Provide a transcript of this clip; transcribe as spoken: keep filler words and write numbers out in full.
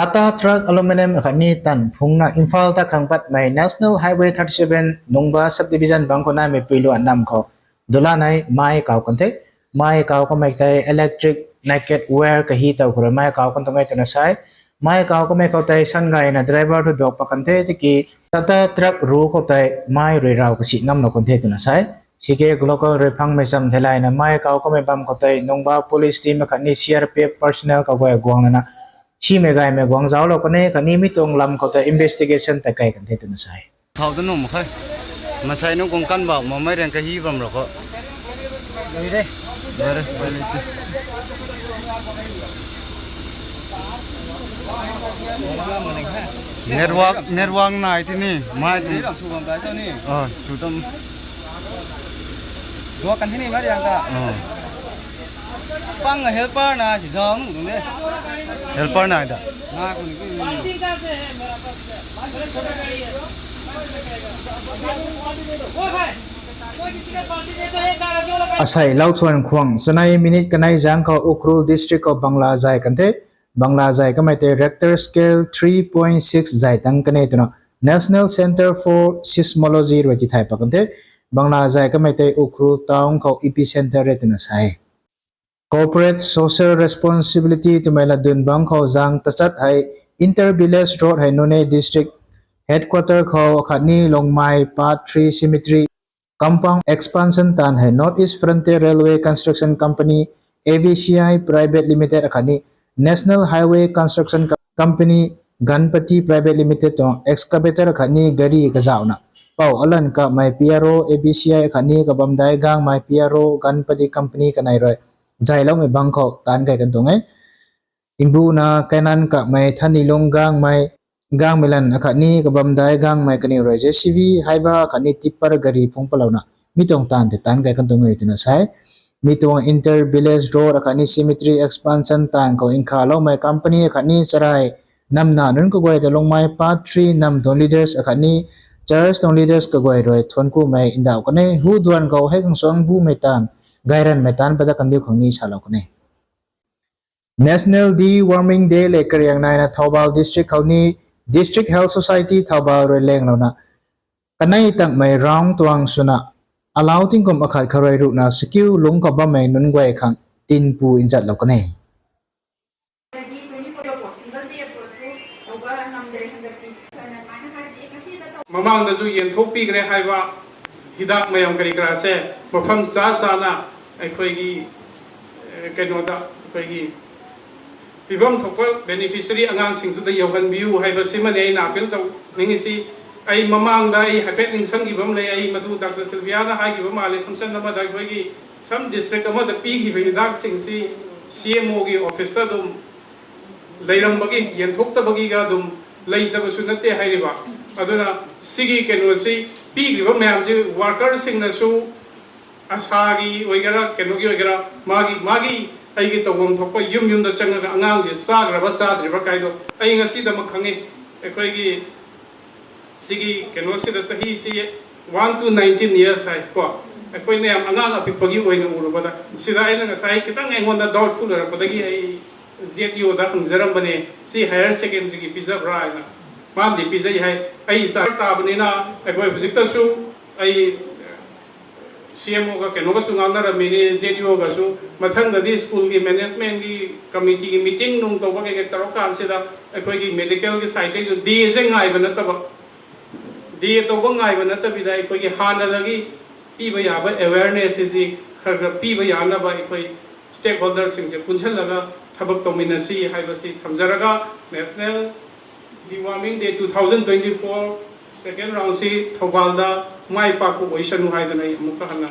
Tata Truck Aluminium akhatni tan phungna Imphal ta khang patmei National Highway thirty seven Nungba Subdivision bang khou naimei puiluan nam khou dulanei mai kau kan the. Mai kau kamei tei electric naked wire kahi taw khou rui mai kau kan tuang e twna sa e. Mai kau kamei khou tei sangayna driver thu duak pat kan the tiki Tata Truck ru khou tei mai rui raw kasi ngamlou kan the twna sa e. Sike local rui phangmei cham theilayna mai kau kamei bam khou tei Nungba Police Team akhatni C R P F personnel kaguay guang lana simei gaymei guang zauclou kan e khatni mi tuang lam khou tei investigation ta kai kan the twna sa e. Thau ta nuh mak khe. Masei nunc kung kan bau mamei rang kahi bam ra khou. Lui de. Lui de, lui de. Network, network nai ti ni, mai ti. Ah, sw tam. Duak kan ti ni, mai riang ta. Ah. Pang helper na si zau nu dun de. Helper nai da. Na ku ni ku ni. Asei lou thuan khwang chanei minute kanei zang khou Ukhrul District khou Bangla zay kan the. Bangla zay kamei tei Richter scale three point six zay tang kan e twna National Centre for Seismology rui tithay pat kan the. Bangla zay kamei tei Ukhrul town khou epicentre e twna sa e. Corporate Social Responsibility twmei latdyn bang khou zang tachat hei Inter Village Road hei Noney District Headquarter khou akhatni Longmai Part three Cemetery Compound expansion taanv hei North East Frontier Railway Construction Company, A V C I Private Limited akhatni National Highway Construction Co-, Company, Ganpati Private Limited tuang excavator akhatni gari kazauhna pou alan kamei P R O, A V C I akhatni kabamdai gangmei P R O, Ganpati Company kanei rui zayloumei bang khou taanv kai kan tuang e. Mbuna kainan kamei Thanilung gangmei, gangmei lan akhatni kabamdai gangmei kaniw rui J C B, haiva akhatni tipper gari phungc patlouna mi tuang taanv tei taanv kai kan tuang e twna sa e. Mi tuang Inter Village Road akhatni Cemetery expansion taanv khou nkhaloumei company akhatni charai namna nunc kaguay ta Longmai Part three nam tuang leaders akhatni church tuang leaders kaguay rui thuanckumei ndauh kan e. Hu duan khou hei khang suang bumei taanv, gayranmei taanv padat kandiu khang ni salou kan e. National Deworming Day le kariang naina Thoubal District khou ni District Health Society Thoubal rui lenglouna kanei tangmei round tuang swna alau tingkum akhat kharui ruhna sakiu lungc khou bammei nunc guay khang tinpu nzatlou kan e. Mamang ta zu yan thukpi kre haiba hidak mayam kari kara se mapham cha chana ꯑꯩꯈꯣꯏꯒꯤ, ꯑꯦ, ꯀꯩꯅꯣꯗ ꯑꯩꯈꯣꯏꯒꯤ ꯄꯤꯐꯝ ꯊꯣꯛꯄ beneficiary ꯑꯉꯥꯡꯁꯤꯡꯗꯨꯗ ꯌꯧꯍꯟꯕꯤꯌꯨ ꯍꯥꯏꯕꯁꯤꯃꯅꯤ ꯑꯩꯅ appeal ꯇꯧꯅꯤꯡꯉꯤꯁꯤ꯫ ꯑꯩ ꯃꯃꯥꯡꯗ ꯑꯩ ꯍꯥꯏꯐꯦꯠ ꯅꯤꯡꯁꯤꯡꯈꯤꯕ ꯑꯃ ꯂꯩ꯫ ꯑꯩ ꯃꯗꯨ Doctor Sylviaꯅ ꯍꯥꯏꯈꯤꯕ ꯃꯥꯜꯂꯦ, function ꯑꯃꯗ ꯑꯩꯈꯣꯏꯒꯤ some district ꯑꯃꯗ ꯄꯤꯈꯤꯕ ꯍꯤꯗꯥꯛꯁꯤꯡꯁꯤ C M Oꯒꯤ officeꯇ ꯑꯗꯨꯝ ꯂꯩꯔꯝꯕꯒꯤ, ꯌꯦꯟꯊꯣꯛꯇꯕꯒꯤꯒ ꯑꯗꯨꯝ ꯂꯩꯇꯕꯁꯨ ꯅꯠꯇꯦ ꯍꯥꯏꯔꯤꯕ꯫ ꯑꯗꯨꯅ ꯁꯤꯒꯤ ꯀꯩꯅꯣꯁꯤ ꯄꯤꯈ꯭ꯔꯤꯕ ꯃꯌꯥꯝꯁꯤ workerꯁꯤꯡꯅꯁꯨ ꯑꯁꯥꯒꯤ ꯑꯣꯏꯒꯦꯔꯥ, ꯀꯩꯅꯣꯒꯤ ꯑꯣꯏꯒꯦꯔꯥ, ꯃꯥꯒꯤ, ꯃꯥꯒꯤ ꯑꯩꯒꯤ ꯇꯧꯐꯝ ꯊꯣꯛꯄ ꯌꯨꯝ ꯌꯨꯝꯗ ꯆꯪꯉꯒ ꯑꯉꯥꯡꯁꯦ ꯆꯥꯈ꯭ꯔꯕ ꯆꯥꯗ꯭ꯔꯤꯕ꯭ꯔꯥ ꯀꯥꯏꯗꯣ ꯑꯩ ꯉꯁꯤꯗꯃꯛ ꯈꯪꯉꯤ꯫ ꯑꯩꯈꯣꯏꯒꯤ ꯁꯤꯒꯤ ꯀꯩꯅꯣꯁꯤꯗ ꯆꯍꯤꯁꯤ one to nineteen years ꯍꯥꯏ ꯀꯣ꯫ ꯑꯩꯈꯣꯏꯅ ꯌꯥꯝ ꯑꯉꯥꯡ ꯑꯄꯤꯛꯄꯒꯤ ꯑꯣꯏꯅ ꯎꯔꯨꯕꯗ, ꯁꯤꯗ ꯑꯩꯅ ꯉꯁꯥꯏ ꯈꯤꯇꯪ ꯑꯩꯉꯣꯟꯗ doubtful ꯑꯣꯏꯔꯛꯄꯗꯒꯤ ꯑꯩ Z E Oꯗ ꯍꯪꯖꯔꯝꯕꯅꯦ, ꯁꯤ higher secondaryꯒꯤ ꯄꯤꯖꯕ꯭ꯔꯥ ꯍꯥꯏꯅ꯫ ꯃꯥꯅꯗꯤ ꯄꯤꯖꯩ ꯍꯥꯏ꯫ ꯑꯩ ꯏꯆꯥ ꯇꯥꯕꯅꯤꯅ ꯑꯩꯈꯣꯏ ꯍꯧꯖꯤꯛꯇꯁꯨ ꯑꯩ C M Oꯒ ꯀꯩꯅꯣꯒꯁꯨ ꯉꯥꯡꯅꯔꯝꯃꯤꯅꯤ, Z E Oꯒꯁꯨ꯫ ꯃꯊꯪꯗꯗꯤ schoolꯒꯤ managementꯀꯤ committeeꯒꯤ meeting ꯅꯨꯡ ꯇꯧꯕ ꯀꯩ ꯀꯩ ꯇꯧꯔꯀꯥꯟꯁꯤꯗ ꯑꯩꯈꯣꯏꯒꯤ medicalꯒꯤ sideꯇꯩꯁꯨ dayꯁꯦ ꯉꯥꯏꯕ ꯅꯠꯇꯕ, day ꯇꯧꯕ ꯉꯥꯏꯕ ꯅꯠꯇꯕꯤꯗ ꯑꯩꯈꯣꯏꯒꯤ ꯍꯥꯟꯅꯗꯒꯤ ꯄꯤꯕ ꯌꯥꯕ awarenessꯁꯤꯗꯤ ꯈꯔ ꯈꯔ ꯄꯤꯕ ꯌꯥꯅꯕ ꯑꯩꯈꯣꯏ stakeholderꯁꯤꯡꯁꯦ ꯄꯨꯟꯁꯤꯜꯂꯒ ꯊꯕꯛ ꯇꯧꯃꯤꯟꯅꯁꯤ ꯍꯥꯏꯕꯁꯤ ꯊꯝꯖꯔꯒ, National Deworming Day two thousand twenty four second roundꯁꯤ ꯊꯧꯕꯥꯜꯗ ꯃꯥꯏ ꯄꯥꯛꯄ ꯑꯣꯏꯁꯅꯨ ꯍꯥꯏꯗꯅ ꯑꯩ ꯑꯃꯨꯛꯀ ꯍꯟꯅ